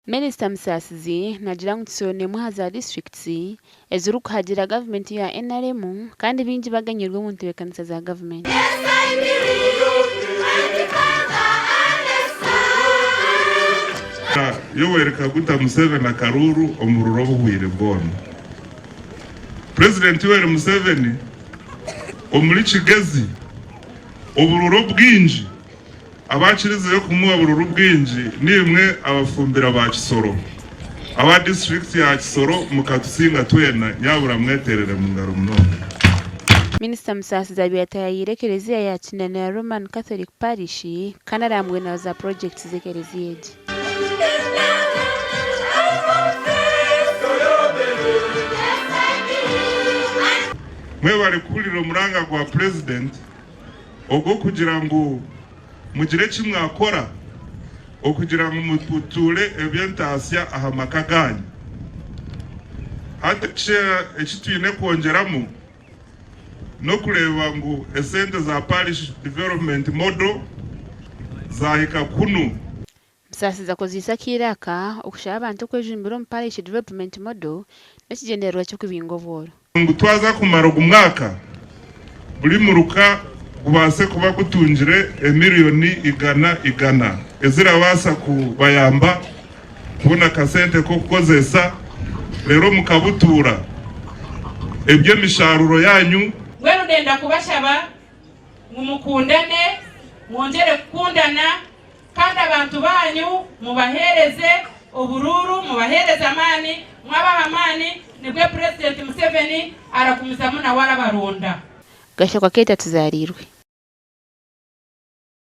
Minisita Musasizi naagira ngu Kisoro n'emwe aha za disiturikiti ezirikuhagira gavumenti ya NRM kandi baingi baganyirwe omu ntebeekanisa za gavumenti. Yoweri Kaguta Museveni akaruuru omururu obuhwire bwona. Purezidenti Yoweri Museveni omuri Kigezi obururu obwingi Abakirizeyo kumuha obururu bwingi niimwe abafumbira ba Kisoro. Aba disiturikiti ya Kisoro mukatusinga twena nyabura mweterere mungaro munonga. Minisita Musasizi abaire ataayayiire ekereziya ya Kinanira Roman Catholic Parish kandi arambwire na za purogyekiti z'ekereziya egi. Mwebare kuhurira omuranga gwa Purezidenti. Ogw'okugira ngu mugire eki mwakora okugira ngu mutuure eby'entaasya aha maka gaanyu. Hati eki twine kwongyeramu n'okureeba ngu esente za Parish Development Model zaahika kunu. Musaasizi akozeise akaire aka okushaba abantu okwejumbira omu Parish Development Model n'ekigyendererwa ky'okubinga obworo. Ngu twaza kumara ogu mwaka buri muruka gubaase kuba gutungire emirioni igana ezirabaasa kubayamba kubona akasente k'okukozesa reero mukabutuura eby'emishaaruro yaanyu. Mbwenu ndenda kubashaba ngu mukundane, mwongyere kukundana. Kandi abantu baanyu mubaheereze oburuuru, mubaheereze amaani, mwabaha amaani nibwo Purezidenti Museveni aragumizamu nawe arabaronda. Gashakwa Keita Tuzarirwe.